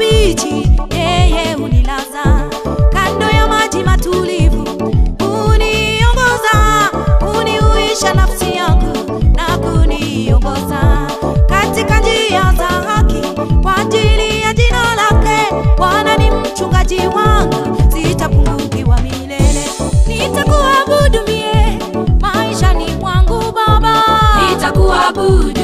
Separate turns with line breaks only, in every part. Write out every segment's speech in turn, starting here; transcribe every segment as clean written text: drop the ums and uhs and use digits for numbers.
mabichi, yeye hunilaza kando ya maji matulivu, huniongoza, huniuisha nafsi yangu na kuniongoza katika njia za haki kwa ajili ya jina lake. Bwana ni mchungaji wangu, sitapungukiwa milele. Nitakuabudu mie maishani mwangu Baba,
Nitakuabudu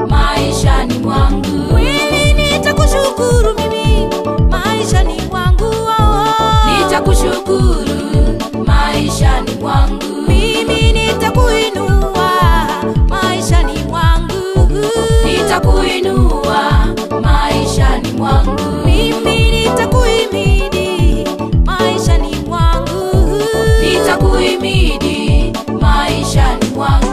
maishani mwangu.
Kweli nitakushukuru mimi maishani mwangu, oh.
Nitakushukuru maishani mwangu.
Mimi nitakuinua maishani mwangu,
Nitakuinua maishani mwangu.
Mimi nitakuhimidi maishani mwangu,
Nitakuhimidi maishani mwangu.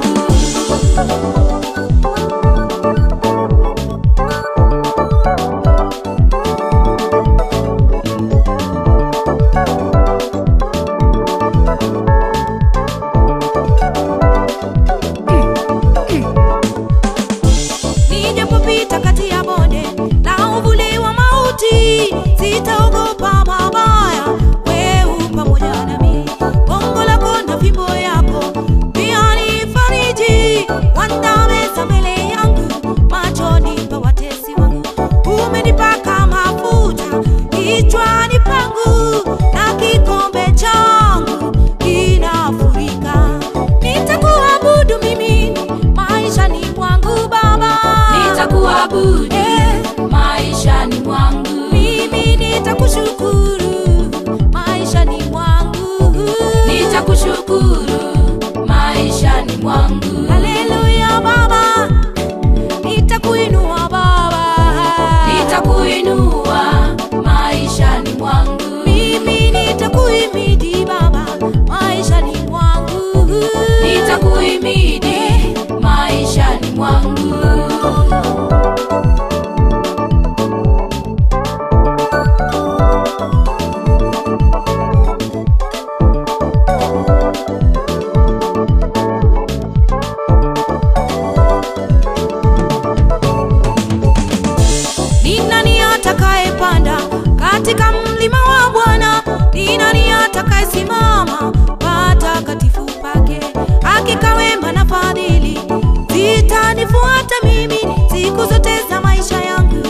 Nijapopita kati ya bonde la uvuli wa mauti, sitaogopa mabaya, wewe pamoja nami. Gongo lako na fimbo yako vyanifariji. Wandameza mbele yangu machoni pa watesi wangu. Umenipaka mafuta kichwani pangu, na kikombe changu kinafurika. Nitakuabudu mimi maishani mwangu Baba,
Nitakuabudu maishani mwangu.
Mimi nitakushukuru maishani mwangu,
Nitakushukuru maishani mwangu.
Haleluya Baba, nitakuinua Baba,
Nitakuinua maishani mwangu.
Mimi nitakuhimidi Baba maishani mwangu,
Nitakuhimidi maishani mwangu.
Ni nani atakayepanda katika mlima wa Bwana? Ni nani atakayesimama patakatifu pake? Hakika wema na fadhili zitanifuata mimi siku zote za maisha yangu,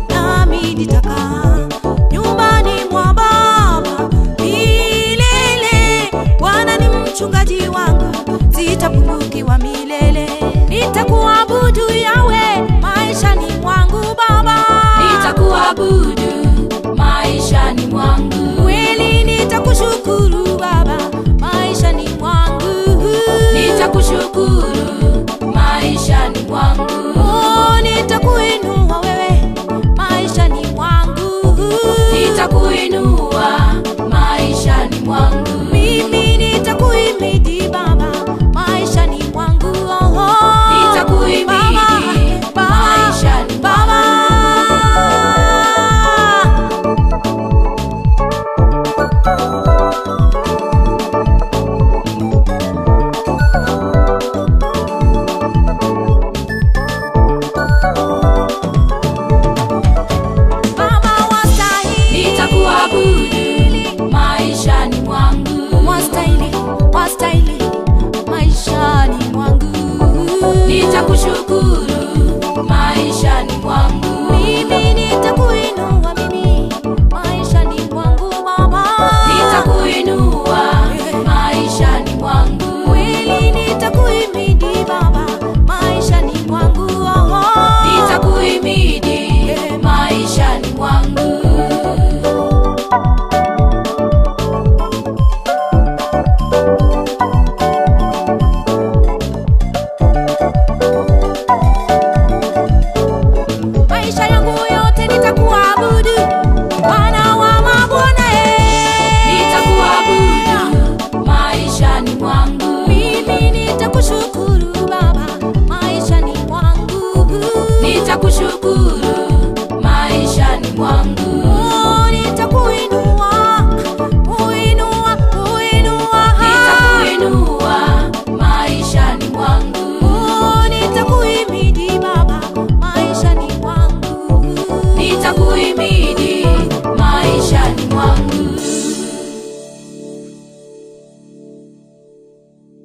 nami nitakaa nyumbani mwa Baba milele. Bwana ni mchungaji wangu, sitapungukiwa milele. Nitakuabudu Yawe maishani mwangu Baba,
Nitakuabudu maishani mwangu.
Kweli nitakushukuru Baba maishani mwangu,
Nitakushukuru maishani mwangu.
Oh, nitakuinua wewe maishani mwangu,
Nitakuinua maishani mwangu.
Mimi nitakuhimidi Baba maishani mwangu, oh, oh.
Nitakuhimidi
Baba,
maishani
Baba. Baba wastahili,
Nitakuabudu maishani mwangu.
Wastahili, wastahili maishani mwangu.
Nitakushukuru maishani mwangu.
Mimi nitakuinua mimi maishani mwangu Baba,
Nitakuinua maishani mwangu.
Kweli nitakuhimidi Baba maishani mwangu, oh, oh.
Nitakuhimidi maishani mwangu.
Maisha yangu yote nitakuabudu Bwana wa mabwana, eh.
Nitakuabudu maishani mwangu.
Mimi nitakushukuru Baba maishani mwangu,
Nitakushukuru maishani mwangu.
Oh, nitakuinua, kuinua, kuinua.
Nitakuinua maishani mwangu.
Oh, nitakuhimidi Baba maishani mwangu,
Nitakuhimidi.